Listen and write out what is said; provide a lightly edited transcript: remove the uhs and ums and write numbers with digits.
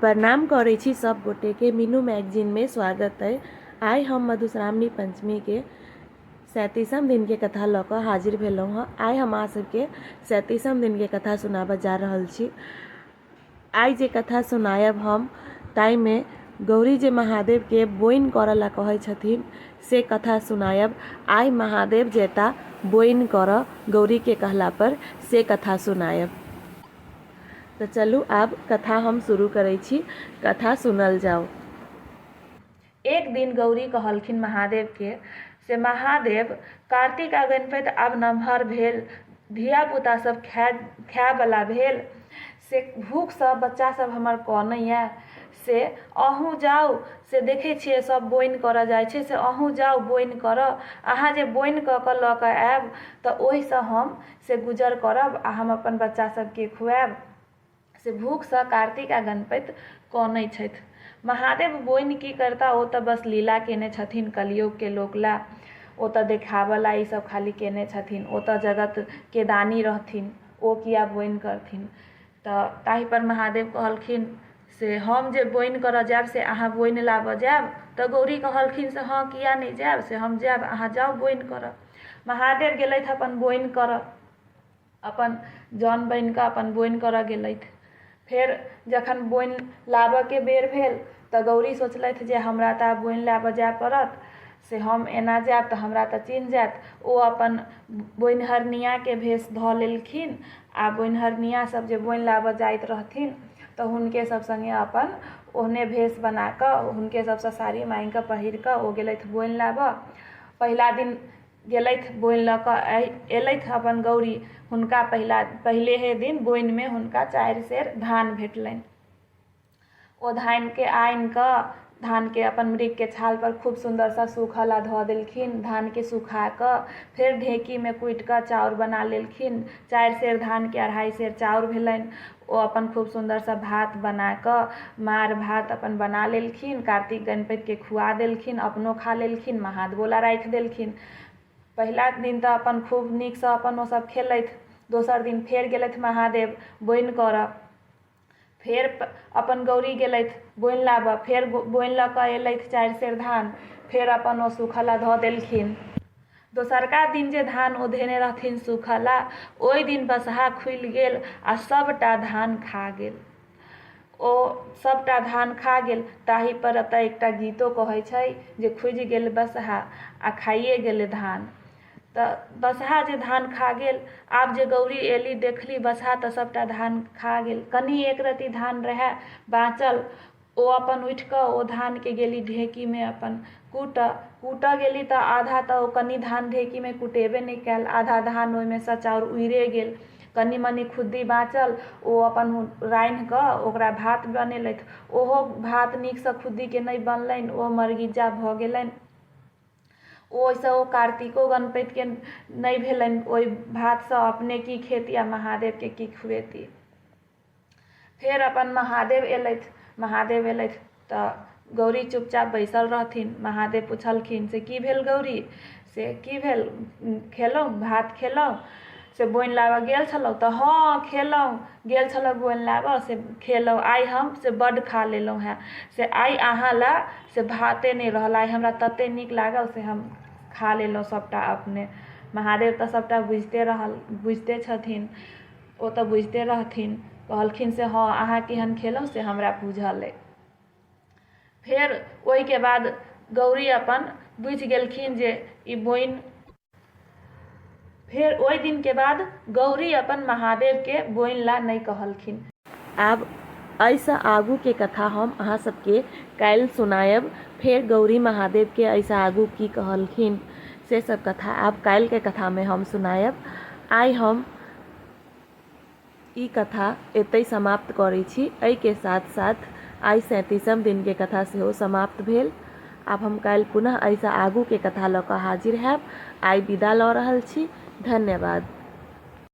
प्रणाम करै छी सब गोटेके। मीनू मैगजीनमे स्वागत अइ। आइ हम मधुश्रावणी पञ्चमीके 37म दिनके कथा लऽ कऽ हाजिर भेलहुँ हँ। आइ हम अहाँ सबके 37म दिनके कथा सुनाबऽ जा रहल छी। आइ जे कथा सुनायब हम ताहिमे गौरी जे महादेवके बोइन करऽ लए कहै छथिन से कथा सुनायब। आइ महादेव जेता बोइन करऽ गौरीके कहलापर से कथा सुनायब। तऽ चलू आब कथा हम शुरू करै छी, कथा सुनल जाउ। एक दिन गौरी कहलखिन महादेवके से महादेव, कार्तिक आ गणपति आब नमहर भेल, धियापुता सब खायवला भेल, से भूखसँ बच्चा सब हमर कनैए, से अहूँ जाउ, से देखै छियै सब बोनि करऽ जाइ छै, से अहूँ जाउ बोनि करऽ। अहाँ जे बोनि कऽ कऽ लऽ कऽ आयब तऽ ओहिसँ हम से गुजर करब आ हम अपन बच्चा सबके खुआयब। से भूखसँ कार्तिक आ गणपति कनै छथि। महादेव बोनि की करता, ओ तऽ बस लीला केने छथिन कलयुगके लोक लए। ओ तऽ देखाबऽ लए ई सब खाली केने छथिन। ओ तऽ जगतके दानी रहथिन, ओ किया बोनि करथिन। तऽ ताहिपर महादेव कहलखिन से हम जे बोनि करऽ जायब से अहाँ बोनि लाबऽ जायब? तऽ गौरी कहलखिन से हँ, किया नहि जायब, से हम जायब, अहाँ जाउ बोनि करऽ। महादेव गेलथि अपन बोनि करऽ, अपन जन बनि कऽ अपन बोनि करऽ गेलथि। फेर जखन बोनि लाबऽके बेर भेल तऽ गौरी सोचलथि जे हमरा तऽ आब बोनि लाबऽ जाय पड़त, से हम एना जायब तऽ हमरा तऽ चिन्ह जायत। ओ अपन बोनिहरनिआके भेष धऽ लेलखिन आ बोनिहरनिआ सब जे बोनि लाबऽ जाइत रहथिन तऽ हुनके सब सङ्गे अपन ओहने भेष बना कऽ हुनके सबसँ साड़ी माँगि कऽ पहिर कऽ ओ गेलथि बोनि लाबऽ। पहिला दिन गेलथि, बोनि लऽ कऽ एलथि अपन गौरी। हुनका पहिला पहिलेहे दिन बोनिमे हुनका 4 सेर धान भेटलनि। ओ धानके आनि कऽ धानके अपन मृगके छालपर खूब सुन्दरसँ सूखऽ लए धऽ देलखिन। धानके सुखा कऽ फेर ढेकीमे कुटि कऽ चाउर बना लेलखिन। 4 सेर धानके 2.5 सेर चाउर भेलनि। ओ अपन खूब सुन्दरसँ भात बना कऽ माड़ भात अपन बना लेलखिन, कार्तिक गणपतिके खुआ देलखिन, अपनो खा लेलखिन, महादेवो लए राखि देलखिन। पहिला दिन तऽ अपन खूब नीकसँ अपन ओसभ खेलथि। दोसर दिन फेर गेलथि महादेव बोनि करऽ। फेर अपन गौरी गेलथि बोनि लाबऽ। फेर बोनि लऽ कऽ एलथि 4 सेर धान। फेर अपन ओ सूखऽ लए धऽ देलखिन। दोसरका दिन जे धान ओ धेने रहथिन सूखऽ लए, ओहि दिन बसहा खुलि गेल आ सभटा धान खा गेल। ओ सभटा धान खा गेल। ताहि पर एतऽ एकटा गीतो कहै छै जे खुजि गेल बसहा आ खाइए गेलै धान। तऽ बसहा जे धान खा गेल, आब जे गौरी एली, देखली बसहा तऽ सभटा धान खा गेल, कनि एक रत्ती धान रहए बाँचल। ओ अपन उठि कऽ ओ धानके गेली ढेकीमे अपन कूटऽ। कूटऽ गेली तऽ आधा तऽ ओ कनि धान ढेकीमे कुटेबे नहि कयल, आधा धान ओहिमे सँ चाउर उड़िए गेल। कनि मनि खुद्दी बाँचल, ओ अपन रान्हि कऽ ओकरा भात बनेलथि। ओहो भात नीकसँ खुद्दीके नहि बनलनि, ओ मरगिज्जा भऽ गेलनि। ओहिसँ ओ कार्तिको गणपतिके नहि भेलनि ओहि भातसँ, अपने की खेती आ महादेवके की खुएती। फेर अपन महादेव एलथि। महादेव एलथि तऽ गौरी चुपचाप बैसल रहथिन। महादेव पुछलखिन से की भेल गौरी, से की भेल, खेलहुँ भात खेलहुँ, से बोनि लाबऽ गेल छलहुँ? तऽ हँ खेलहुँ, गेल छलहुँ बोनि लाबऽ से खेलहुँ, आइ हम से बड्ड खा लेलहुँ हेँ, से आइ अहाँ लए से भाते नहि रहल, आइ हमरा ततेक नीक लागल से हम खा लेलहुँ सभटा अपने। महादेव तऽ सभटा बुझिते रहल, बुझिते छथिन, ओ तऽ बुझिते रहथिन। कहलखिन से हँ, अहाँ केहन खेलहुँ से हमरा बुझल अइ। फेर ओहिके बाद गौरी अपन बुझि गेलखिन जे ई बोनि। फेर ओहि दिनके बाद गौरी अपन महादेवके बोनि ला नहि कहलखिन। आब एहिसँ आगूके कथा हम अहाँ सबके काल्हि सुनायब। फेर गौरी महादेवके एहिसँ आगू की कहलखिन से सब कथा आब काल्हिके कथामे हम सुनायब। आइ हम ई कथा एतहि समाप्त करै छी। एहिके साथ साथ आइ 37म दिनके कथा सेहो समाप्त भेल। आब हम काल्हि पुनः एहिसँ आगूके कथा लऽ कऽ हाजिर हैब। आइ विदा लऽ रहल छी। धन्यवाद।